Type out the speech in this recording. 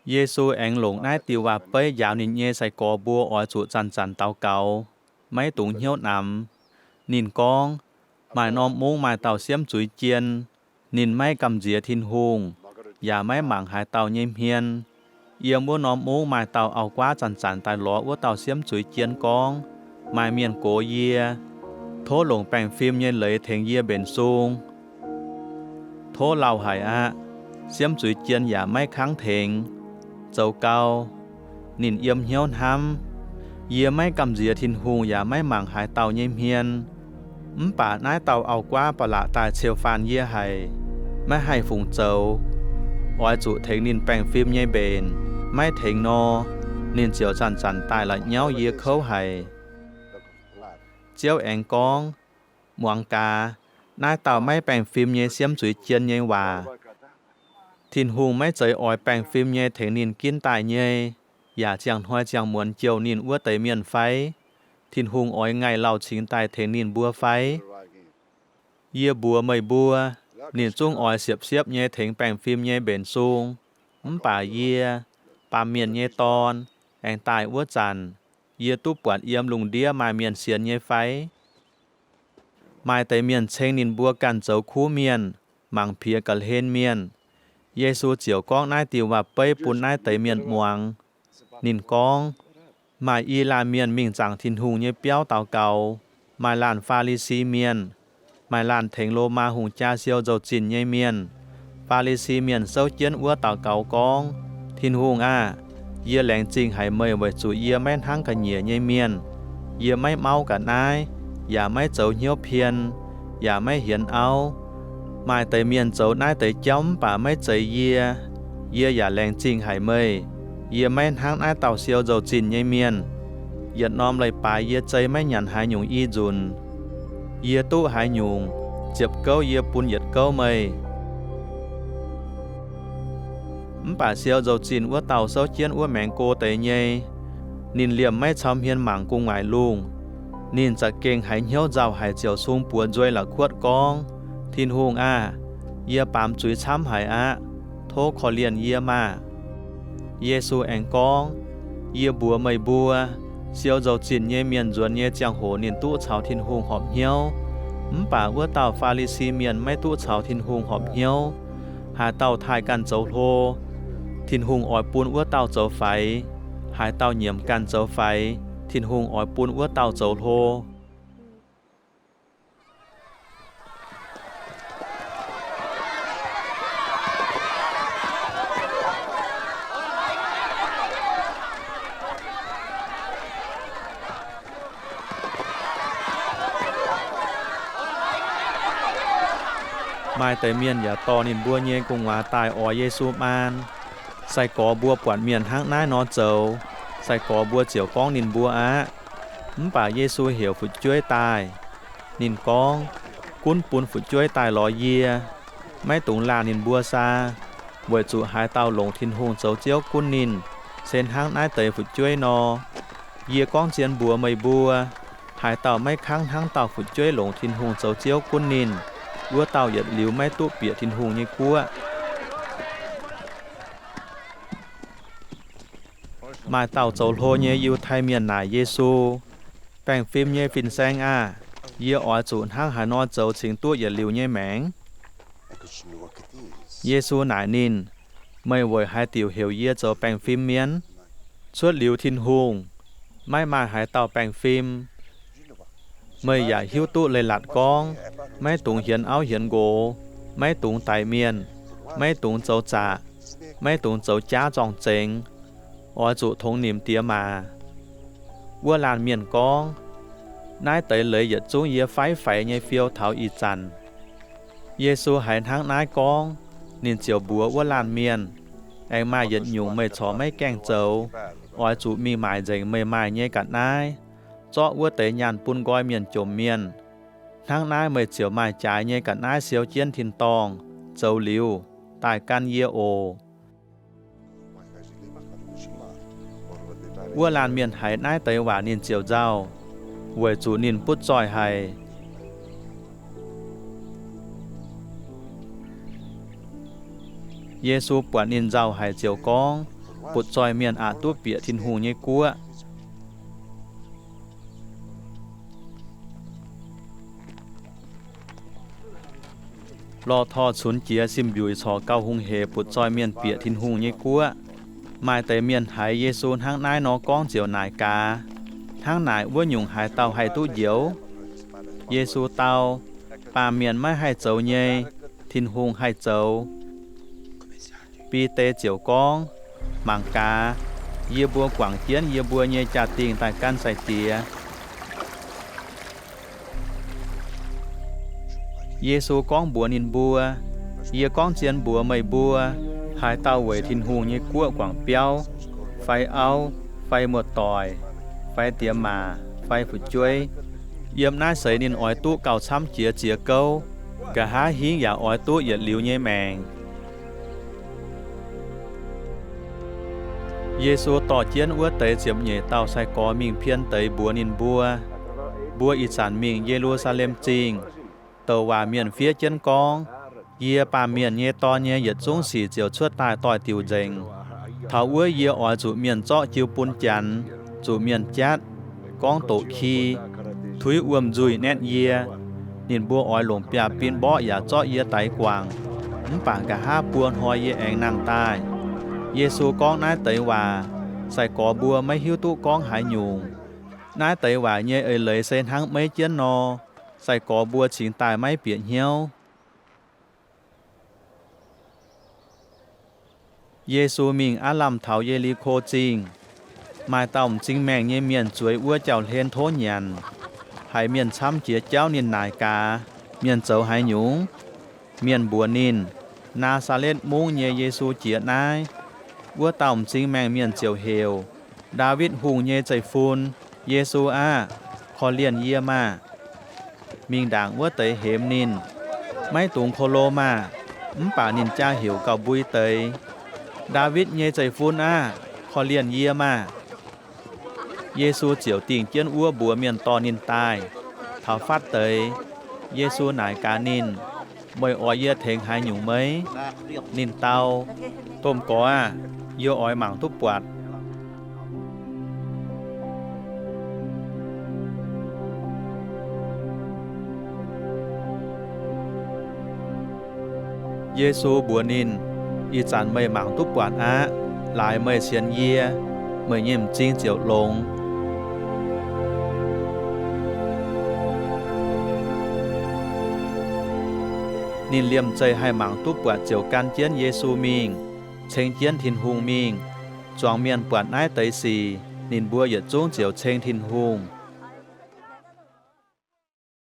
Yesu aengx longc naaiv diuh waac-beiv njaaux ninh nyei sai-gorx mbuo oix zuqc zanc-zanc daux gaux, maiv dungx hnyouv namx. Ninh gorngv, Maaih norm mungv maaih dauh siemv zuiz jien. Ninh maiv gamh nziex Tin-Hungh, yaac maiv mangc haaix dauh nyei hmien. Yiem wuov norm mungv maaih dauh auv-guaav zanc-zanc daaih lorz wuov dauh siemv zuiz jien gorngv, Maaih mienh gox yie. Tov longc baengh fim nyei leiz tengx yie mbenc sung. Tov lauh haic aqv. Siemv zuiz jien yaac maiv kangv tengx. Zoux gau, ninh yiem hnyouv hnamv, Yie maiv gamh nziex Tin-Hungh yaac maiv mangc haaix dauh nyei hmien. Mv baac naaiv dauh auv-guaav ba'laqc daaih ceu-faanh yie haic, maiv haih fungc zoux. Oix zuqc tengx ninh baengh fim nyei mbenc. Maiv tengx nor, ninh ziouc zanc-zanc daaih la'nyauv yie kouv haic. Ziouv aengx gorngv, Muangx gaax, naaiv dauh maiv baengh fim nyei siemv zuiz jien nyei waac. Tin-Hungh maiv zeiz oix baengh fim nyei tengx ninh ginv daaih nyei, yaac ziangh hnoi ziangh muonz jouh ninh wuov deix mienh fai? Tin-Hungh oix ngaih lauh cingx daaih tengx ninh mbuo fai? Yie mbuox meih mbuo, ninh zungv oix siepv-siepv nyei tengx baengh fim nyei mbenc sung. Mv baac yie, Baamh Mienh nyei Dorn, aengx daaih wuov zanc, yie duqv buatc yiem lungh ndiev maaih mienh sienx nyei fai? Maaih deix mienh ceng ninh mbuo ganh zoux kuv mienh, mangc piex ga'hlen mienh. Yesu ziouc gorngv naaiv diuh waac-beiv bun naaiv deix mienh muangx. Ninh gorngv, Maaih i laanh mienh mingh zaangc Tin-Hungh nyei biauv daux gaux. Maaih laanh Faa^li^si Mienh, maaih laanh tengx Lomaa hungh jaa siou nzou-zinh nyei mienh. Faa^li^si Mienh souv jienv wuov daux gaux gorngv, Tin-Hungh aah! Yie laengz zingh haic meih weic zuqc yie maiv hnangv ga'nyiec nyei mienh. Yie maiv mauv ga'naaiv, yaac maiv zoux hnyouv pien, yaac maiv hienx auv. Maaih deix mienh zoux naaiv deix jauv mv baac maiv zeiz yie. Yie yaac laengz zingh haic meih. Yie maiv hnangv naaiv dauh siou nzou-zinh nyei mienh. Yietc norm leiz-baaix yie zei maiv nyanc haaix nyungc i nzunc. Yie duqv haaix nyungc, ziepc gouv yie bun yietc gouv meih. Mv baac siou nzou-zinh wuov dauh souv jienv wuov maengx go deix nyei. Ninh liemh maiv cau hmien mangc gu'nguaaic lungh. Ninh za'gengh haiz hnyouv nzauh haic ziouc sung buoz nzuei la'kuotv gorngv, Tin-Hungh aah! Yie baamz zuiz camv haic aqv. Tov korv-lienh yie maah! Yesu aengx gorngv, Yie mbuox meih mbuo, siou nzou-zinh nyei mienh nzuonx nyei ziangh hoc ninh duqv caux Tin-Hungh horpc hnyouv. Mv baac wuov dauh Faa^li^si Mienh maiv duqv caux Tin-Hungh horpc hnyouv. Haaix dauh taaih ganh zoux hlo, Tin-Hungh oix bun wuov dauh zoux faix. Haaix dauh nyiemc ganh zoux faix, Tin-Hungh oix bun wuov dauh zoux hlo. Maaih deix mienh yaac dorh ninh mbuo nyei gu'nguaaz daaih oix Yesu maan. Sai-gorx mbuo buatc mienh hnangv naaiv nor zoux, sai-gorx mbuo ziouc gorngv ninh mbuo aqv. Mv baac Yesu heuc fu'jueiv daaih. Ninh gorngv, Gunv bun fu'jueiv daaih lorz yie. Maiv dungx laanh ninh mbuo saa, weic zuqc haaix dauh longc Tin-Hungh zoux Ziouv gunv ninh, se hnangv naaiv deix fu'jueiv nor. Yie gorngv zien mbuox meih mbuo, haaix dauh maiv kangv hnangv dauh fu'jueiv longc Tin-Hungh zoux Ziouv gunv ninh, wuov dauh yietc liuz maiv duqv bieqc Tin-Hungh nyei guoqv. Maaih dauh zoux hlo nyei Yiutai Mienh naaic Yesu, Baengh fim nyei fin-saeng aah! Yie oix zuqc hnangv haaix nor zoux cingx duqv yietc liuz nyei maengc? Yesu naaic ninh, Meih weic haaix diuc heuc yie zoux baengh fim mienh? Cuotv liuz Tin-Hungh, maiv maaih haaix dauh baengh fim. Meih yaac hiuv duqv leiz-latc gorngv, Maiv dungx hienx auv hienx nqox, maiv dungx daix mienh, maiv dungx zoux zaqc, maiv dungx zoux jaav zorng-zengx, oix zuqc tongx nimc diex maac. Wuov laanh mienh gorngv, Naaiv deix leiz yietc zungv yie faix-faix nyei fiou taux ih zanc. Yesu haiz hnangv naaiv gorngv, ninh ziouc mbuox wuov laanh mienh, Aengx maaih yietc nyungc meih corc maiv gaengh zoux. Oix zuqc mingh maaic nzengc meih maaih nyei ga'naaiv, zorqv wuov deix nyaanh bun nqoi mienh jomc mienh. Hnangv naaiv meih ziouc maaih jaaix nyei ga'naaiv siou jienv tin-dorngh. Zoux liuz, daaih gan yie oc. Wuov laanh mienh haiz naaiv deix waac ninh ziouc nzauh, weic zuqc ninh butv zoih haic. Yesu buatc ninh nzauh haic ziouc gorngv, butv-zoih mienh aqc duqv bieqc Tin-Hungh nyei guoqv. Lorh torh cunx jiex sim-mbiuic corc gauh hungh hec butv-zoih mienh bieqc Tin-Hungh nyei guoqv. Maaih deix mienh haiz Yesu hnangv naaiv nor gorngv ziouc naaic gaax, Hnangv naaic wuov nyungc haaix dauh haih duqv njoux? Yesu dau, Baamh mienh maiv haih zoux nyei, Tin-Hungh haih zoux. Bide ziouc gorngv, Mangc gaax, yie mbuo guangc jienv yie mbuo nyei jaa-dingh daaih gan sai-diex. Yesu gorngv mbuox ninh mbuo, Yie gorngv zien mbuox meih mbuo, haaix dauh weic Tin-Hungh nyei guoqv guangc biauv, fai auv, fai muoz-doic, fai diex maac, fai fu'jueiv, yiem naaiv seix ninh oix duqv gauh camv jiex ziex gouv, nqa'haav hingv yaac oix duqv yietc liuz nyei maengc. Yesu dorh jienv wuov deix ziepc nyeic dauh sai-gorx mingh pien deix mbuox ninh mbuo, Mbuo ih zanc mingh Ye^lu^saa^lem Zingh. Douc waac mienh fiev jienv gorngv, Yie, Baamh Mienh nyei Dorn, nyei yietc zungv sic ziouc cuotv daaih doix-diuc nzengc. Taux wuov yie oix zuqc mienh zorqv jiu bun Janx, zuqc mienh jatv, gorngv doqc ki, tuiv wuom-nzuih netv yie. Ninh mbuo oix longc biaav-bin mborqv yaac zorqv yie daix guangc, mv baac nqa'haav buo hnoi yie aengx nangh daaih. Yesu gorngv naaiv deix waac, sai-gorx mbuo maiv hiuv duqv gorngv haaix nyungc. Naaiv deix waac nyei eix leiz se hnangv meiv jienv nor, sai-gorx mbuo cingx daaih maiv bieqc hnyouv. Yesu mingh aav lamh taux Ye^li^ko Zingh. Maaih dauh m'zing maengh nyei mienh zueiz wuov jauv-hlen tov nyanc. Haiz mienh camv jiex jauv ninh naaic gaax, Mienh zoux haaix nyungc? Mienh mbuox ninh, Naa^saa^letv Mungv nyei Yesu jiex naaiv. Wuov dauh m'zing maengh mienh ziouc heuc, Ndaawitv Hungh nyei Zeiv-Fun, Yesu aah! Korv-lienh yie maah! Mingh ndaangc wuov deix hemx ninh. Maiv dungx ko lo maah! Mv baac ninh jaa heuc gauh mbui deix, Ndaawitv nyei Zeiv-Fun aah! Korv-lienh yie maah! Yesu ziouc dingh jienv wuov mbuox mienh dorh ninh daaih. Taux fatv deix, Yesu naaic gaax ninh, Meih oix yie tengx haaix nyungc meiv? Ninh dau, Domh Gorx aah! Yie oix mangc duqv buatc. Yesu mbuox ninh, Ih zanc meih mangc duqv buatc aqv. Laaix meih sienx yie, meih nyei m'zing ziouc longx. Ninh liemh zeih haih mangc duqv buatc ziouc gan jienv Yesu mingh, ceng jienv Tin-Hungh mingh. Zuangx mienh buatc naaiv deix sic, ninh mbuo yietc zungv ziouc ceng Tin-Hungh.